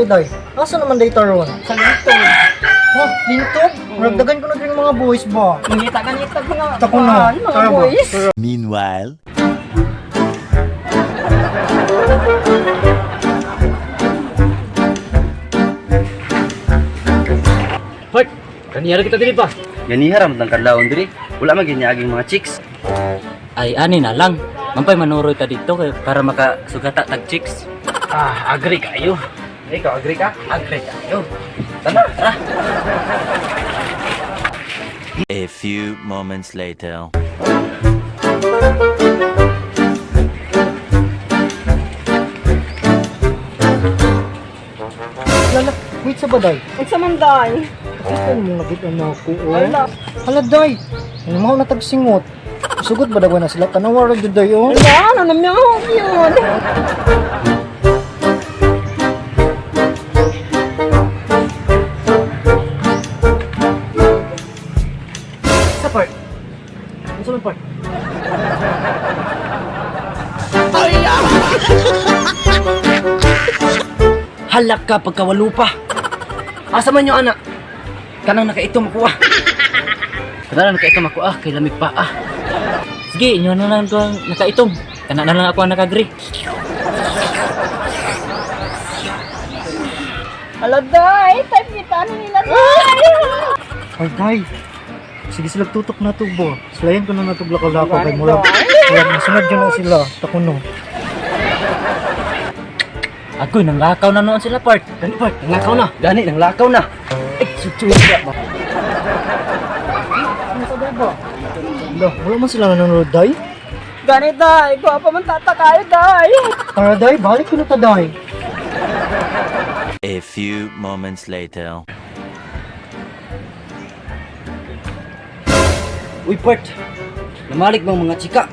day. Asa naman day taron? Sa lintog. Ha, lintog? Muragdagan ko na din mga boys ba? Mangita ganita mga Tako na. kuan, mga Tara ba? boys. Tara. Meanwhile. Part, kaniyara kita diri ba? Ganiha ra man tang kadlawon diri. Wala man giniaging mga chicks. Ay, ani na lang. Mampay manuroy ta dito kay para makasugata tag chicks. Ah, agree kayo. Ikaw agree ka? Agree kayo. Tara, tara. A few moments later. Lala, wait sa ba day? Unsa man day? Ito mo nakita na ako, oh. Wala. Hala, day. Ano mo na tagsingot? Sugot ba dagwa na sila? Tanawa ra jud day, oh. Wala, ano namyaw yun. Sa part. Unsa man part? Halak ka pagkawalo pa. Asa man yung anak? Kanang nakaitom ako ah. Kanang nakaitom ako ah, kay lamig pa ah. Sige, inyo na lang ko ang nakaitom. Kana na lang ako ang nakagree. Hala day, type kita ano nila day. Ay, day. Sige sila tutok na tubo. Sulayan ko na natubla ko lako kay murag. Murag masunod jud na sila. Takuno. Agoy, nanglakaw na noon sila part. Gani part, nanglakaw na. Gani nang lakaw na. Ay, sutsuy ba? Ano sa day ba? Hala, wala man sila nanonood, day. Gani day, gwapa man tata kayo day. Tara, day. Balik ko na ta, day. A few moments later. Uy, part. Namalik bang mga chika?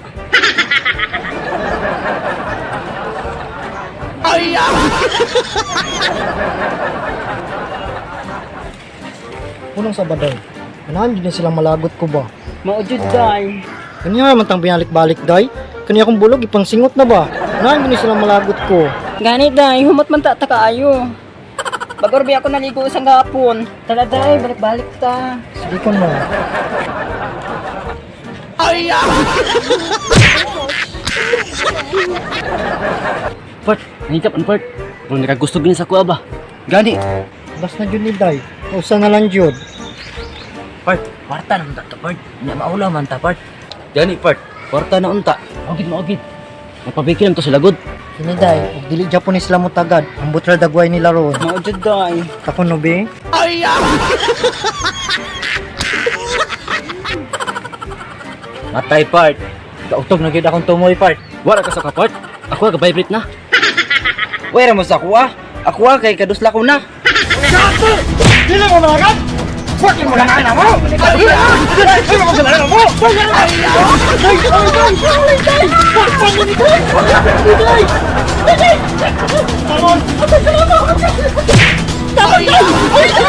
Punong sa baday. Ganahan jud na silang malagot ko ba? Mao jud day. Kanya man tang binalik-balik, day. Kanya akong bulog ipangsingot na ba? Ganahan jud na silang malagot ko. Gani day, humot man tata kaayo. Bagor ako naligo isang gapon. Tara day, balik-balik ta. Sige ko na. Part, nangikap ang part. Kung nakagusto gini sa kuha ba? Gani. Bas na jud ni day. Usa na lang jud. Part, kwarta naman ta to, part. Nya maulaw man ta, part. Gani, part. Kwarta na unta. Ogid mo, ogid. Mapabiki lang to sila good. Kini day, ug dili Japanese lang mo tagad. Ambot ra dagway nila ron. Mao jud day. Takuno be. Matay part. Kautog na gyud akong tumoy part. Wala ka sa ka, part. Ako ga-vibrate na. Wala mo sa ako ah. Ako ah, kay kadusla ko na. Dili mo malagat! Fucking mo na mo! Ay, mo na mo! Ay, ay, ay, ay, ay! Fuck mo ni day! Day! Day! Tamon! Ay, salamat! Ay, ay!